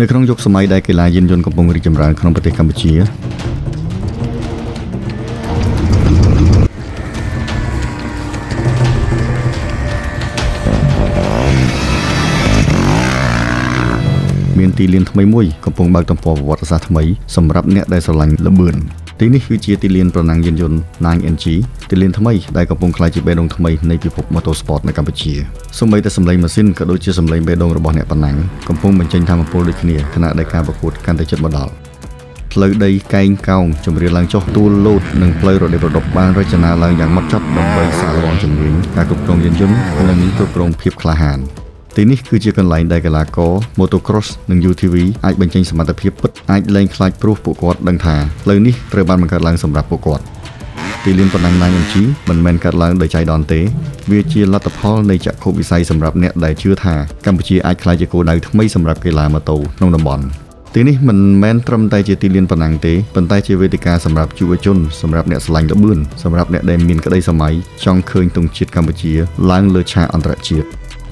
នៅក្នុងយុគសម័យដែលកីឡាយានយន្តកំពុងរីកចម្រើនក្នុងប្រទេសកម្ពុជាមានទីលានថ្មីមួយកំពុងបើកទំព័រប្រវត្តិសាស្ត្រថ្មីសម្រាប់អ្នកដែលស្រឡាញ់ល្បឿនទីនេះគឺជាទីលានប្រណាំងយានយន្ត 9NG ទីលានថ្មីដែលកំពុងក្លាយជាបេះដូងថ្មីនៃពិភព Motorsport នៅកម្ពុជាសូម្បីតែសម្លេងម៉ាស៊ីនក៏ដូចជាសម្លេងបេះដូងរបស់អ្នកប្រណាំងកំពុងបញ្ចេញថាមពលដូចគ្នាខណៈដែលការប្រកួតកាន់តែជិតមកដល់ផ្លូវដីកែងកោងជម្រាលឡើងចុះទួលលោតនិងផ្លូវរដិបរដុបបានរចនាឡើងយ៉ាងម៉ត់ចត់ដើម្បីសាកល្បងជំនាញការគ្រប់គ្រងយានយន្តនិងគ្រប់គ្រងភាពក្លាហានទីនេះគឺជាកន្លែងដែលកីឡាករ Motocross និង UTV អាចបញ្ចេញសមត្ថភាពពិតអាចលែងខ្លាចព្រោះពួកគាត់ដឹងថាផ្លូវនេះត្រូវបានបង្កើតឡើងសម្រាប់ពួកគាត់ទីលានប៉ុណ្ណឹង 9MG មិនមែនកើតឡើងដោយចៃដន្យទេវាជាលទ្ធផលនៃចក្ខុវិស័យសម្រាប់អ្នកដែលជឿថាកម្ពុជាអាចក្លាយជាគោលដៅថ្មីសម្រាប់កីឡាម៉ូតូក្នុងតំបន់ទីនេះមិនមែនត្រឹមតែជាទីលានប៉ុណ្ណឹងទេប៉ុន្តែជាវេទិកាសម្រាប់យុវជនសម្រាប់អ្នកស្រឡាញ់ល្បឿនសម្រាប់អ្នកដែលមានក្តីសម័យចង់ឃើញទង់ជាតិកម្ពុជាឡើងលើឆាកអន្តរជាតិ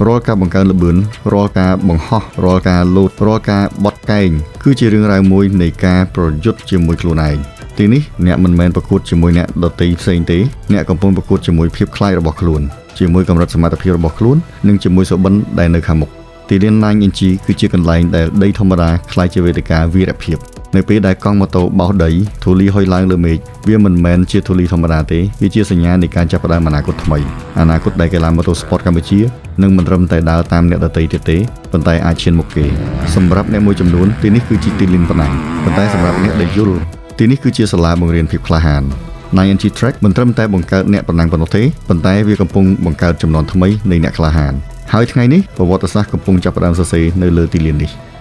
រាល់ការបង្កើនល្បឿនរាល់ការបង្ហោះរាល់ការលោតរាល់ការបត់កែងគឺជារឿងរ៉ាវមួយនៃការប្រយុទ្ធជាមួយខ្លួនឯងទីនេះអ្នកមិនមែនប្រកួតជាមួយអ្នកដទៃផ្សេងទេអ្នកកំពុងប្រកួតជាមួយភាពខ្លាចរបស់ខ្លួនជាមួយកម្រិតសមត្ថភាពរបស់ខ្លួននិងជាមួយសុបិនដែលនៅខាងមុខទីលាន 9NG គឺជាកន្លែងដែលដីធម្មតាក្លាយជាវេទិកាវីរភាពនៅពេលដែលកង់ម៉ូតូបោសដីធូលីហុយឡើងលើមេឃវាមិនមែនជាធូលីធម្មតាទេវាជាសញ្ញានៃការចាប់ផ្ដើមអនាគតថ្មីអនាគតដែលកីឡា Motorsport កម្ពុជានឹងមិនត្រឹមតែដើរតាមអ្នកដទៃទៀតទេប៉ុន្តែអាចឈានមុខគេសម្រាប់អ្នកមួយចំនួនទីនេះគឺជាទីលានប៉ុណ្ណឹងប៉ុន្តែសម្រាប់អ្នកដែលយល់ទីនេះគឺជាសាលាបង្រៀនភាពក្លាហាន 9NG Track មិនត្រឹមតែបង្កើតអ្នកប្រណាំងប៉ុណ្ណោះទេប៉ុន្តែវាកំពុងបង្កើតចំនួនថ្មីនៃអ្នកក្លាហានហើយថ្ងៃនេះប្រវត្តិសាស្ត្រកំពុងចាប់ផ្ដើមសរសេរនៅលើទីលាននេះ។